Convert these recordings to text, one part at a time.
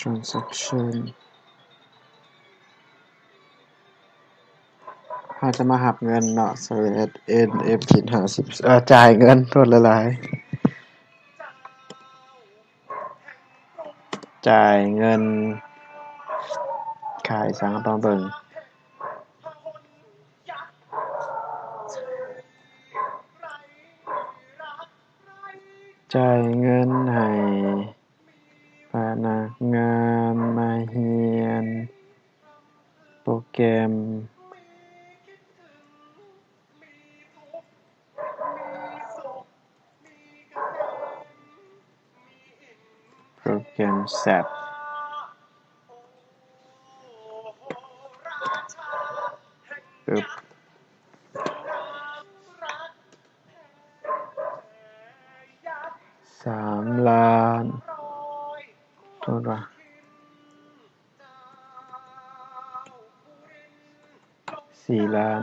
transaction ເຮົາຈະມາຮັບເງິນເນາະ ເອັນເອັຟທີຫ້າສິບ ເອີ ຈ່າຍເງິນ ໂທດຫຼາຍໆ ຈ່າຍເງິນ ຂາຍສັງ ຕ້ອງເບິ່ງ ຈ່າຍເງິນໃຫ້ພະນັກງານມາຮຽນໂປຣແກຣມ ໂປຣແກຣມແຊັບ ປຶບ ສາມລ້ານ ໂທດວ່າ ສີ່ລ້ານ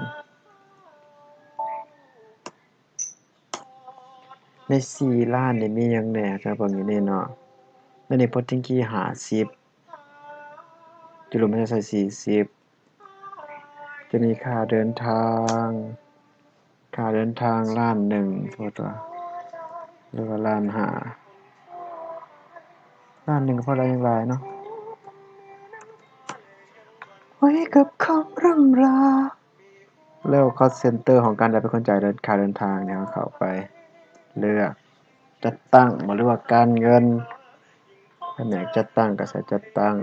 ໃນສີ່ລ້ານນີ້ມີຫຍັງແດ່? ຈະເບິ່ງຢູ່ນີ້ເນາະ ໃນນີ້ໂພດທິງກີຫ້າສິບ ຈຸລຸມໃຫ້ໃສ່ສີ່ສິບ ຈະມີຄ່າເດີນທາງ ຄ່າເດີນທາງລ້ານໜຶ່ງ ສົມມຸດວ່າ ຫຼືວ່າລ້ານຫ້າ ລ້ານໜຶ່ງກໍພໍໄດ້ຫຍັງຫຼາຍເນາະ ໄວ້ກັບຄຳຮ່ຳລາ. ແລ້ວຄອລເຊັນເຕີຂອງການໄດ້ເປັນຄົນຈ່າຍເດີນ ຄ່າເດີນທາງ ແລ້ວເຂົ້າໄປເລືອກຈັດຕັ້ງບໍ ຫຼືວ່າການເງິນ ພະແນກຈັດຕັ້ງກໍໃສ່ຈັດຕັ້ງ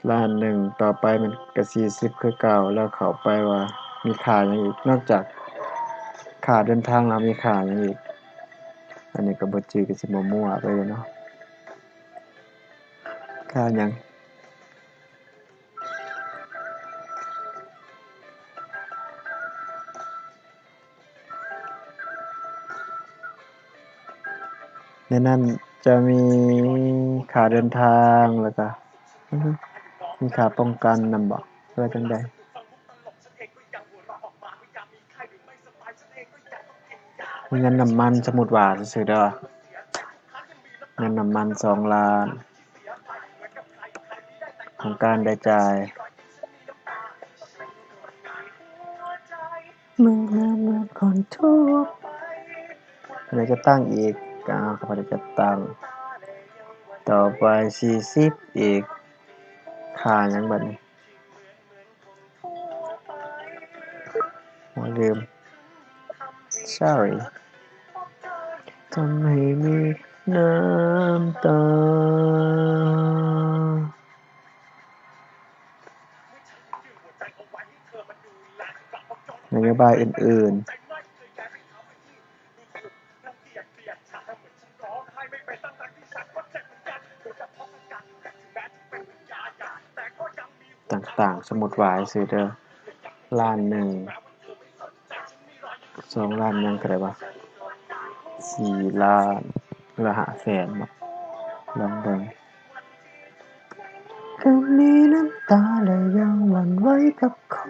ລ້ານໜຶ່ງ ຕໍ່ໄປມັນກໍສີ່ສິບຄືເກົ່າ ແລ້ວເຂົ້າໄປວ່າມີຄ່າຫຍັງອີກ ນອກຈາກຄ່າເດີນທາງແລ້ວມີຄ່າຫຍັງອີກ ອັນນີ້ກໍບໍ່ຈື່ ກໍຊິມົວໆໄປເນາະ ຄ່າຫຍັງ? ໃນນັ້ນຈະມີຄ່າເດີນທາງ ແລ້ວກະ ອື ມີຄ່າປ້ອງກັນນຳບໍ ຫຼືວ່າຈັ່ງໃດ? ມີເງິນນ້ຳມັນ ສົມມຸດວ່າຊື່ໆເດີ ເງິນນ້ຳມັນສອງລ້ານ ຂອງການໄດ້ຈ່າຍ ເມື່ອເມື່ອຄົນທົ່ວໄປ ແລ້ວຈະຕັ້ງອີກ ກໍເອົາເຂົ້າໄປຈັດຕັ້ງ ຕໍ່ໄປສີ່ສິບອີກ ຄ່າຫຍັງບັດນີ້? ໂອ້ຍ ລືມ sorry ທຳໃຫ້ມີນ້ຳຕາ ນະໂຍບາຍອື່ນໆ. ຕ່າງໆ ສົມມຸດວ່າຊື່ໆເດີ ລ້ານໜຶ່ງ ສອງລ້ານຫຍັງກໍໄດ້ວະ ສີ່ລ້ານ ຫຼືຫ້າແສນເນາະ ລອງເບິ່ງ. ກໍມີນ້ຳຕາ ແລະ ຍັງຫວັ່ນໄຫວກັບຄວາມ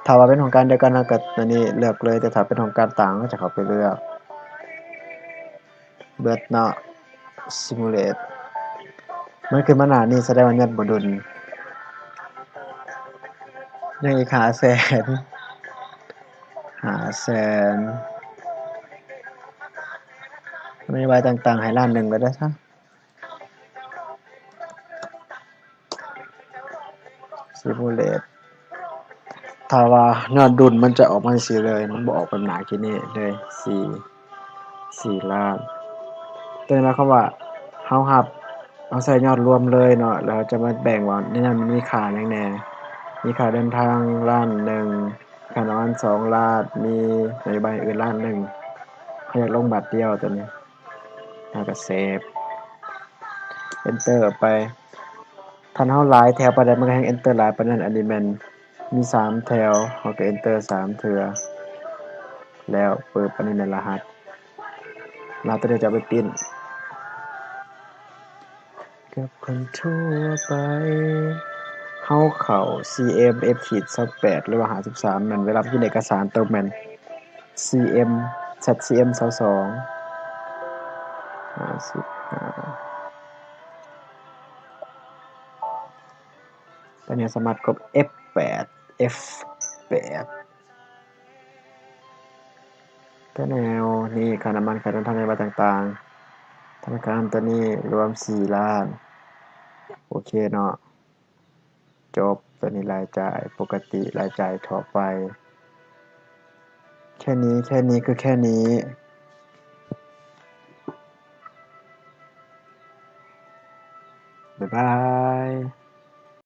ຖ້າວ່າເປັນຫ້ອງການດຽວກັນ ເຮົາກໍອັນນີ້ເລືອກເລີຍ ແຕ່ຖ້າເປັນຫ້ອງການຕ່າງ ເຮົາຈະເຂົ້າໄປເລືອກ ເບິດເນາະ simulate ມັນຂຶ້ນມາໜ້ານີ້ ສະແດງວ່າຍັດບໍ່ດົນ ຍັງອີກຫ້າແສນ ຫ້າແສນ ນະໂຍບາຍຕ່າງໆ ໃຫ້ລ້ານໜຶ່ງກໍໄດ້ຊະ. simulate ຖ້າວ່າຍອດດຸນມັນຈະອອກມາຈັ່ງຊີ້ເລີຍ ມັນບໍ່ອອກແບບໜ້າກີ້ນີ້ເລີຍ ສີ່ ສີ່ລ້ານ ແຕ່ໝາຍຄວາມວ່າເຮົາຮັບ ເຮົາໃສ່ຍອດລວມເລີຍເນາະ ແລ້ວເຮົາຈະມາແບ່ງວ່າໃນນັ້ນມັນມີຄ່າຫຍັງແດ່ ມີຄ່າເດີນທາງລ້ານໜຶ່ງ ຄ່ານ້ຳມັນສອງລ້ານ ມີນະໂຍບາຍອື່ນລ້ານໜຶ່ງ ເຮົາຢາກລົງບາດດຽວຕົວນີ້ ເຮົາກໍເຊບ enter ໄປ ຄັນເຮົາຫຼາຍແຖວປານໃດ ມັນກໍແຮ່ງ enter ຫຼາຍປານນັ້ນ ອັນນີ້ແມ່ນມີສາມແຖວ ເຮົາກໍ enter ສາມເທື່ອ ແລ້ວປຶບ ອັນນີ້ແມ່ນລະຫັດ ລະຫັດຕົວນີ້ຈະເອົາໄປປຣິ້ນ ກັບຄົນທົ່ວໄປ ເຮົາເຂົ້າ ຊີເອັມ ເອັຟຂີດຊາວແປດ ຫຼືວ່າຫ້າສິບສາມ ແມ່ນເວລາໄປຍື່ນເອກະສານ ຕ້ອງແມ່ນ ຊີເອັມ ແຊັດຊີເອັມ ຊາວສອງ ຫ້າສິບຫ້າ ຕອນນີ້ສາມາດກົດເອັຟແປດ ເອັຟແປດ ແລ້ວນີ້ຄ່ານ້ຳມັນ ຄ່າເດີນທາງ ແນວບາດຕ່າງໆ ທະນາຄານຕົວນີ້ລວມສີ່ລ້ານ ໂອເຄເນາະ ຈົບ. ຕົວນີ້ລາຍຈ່າຍປົກກະຕິ ລາຍຈ່າຍທົ່ວໄປ ແຄ່ນີ້ ແຄ່ນີ້ ຄືແຄ່ນີ້.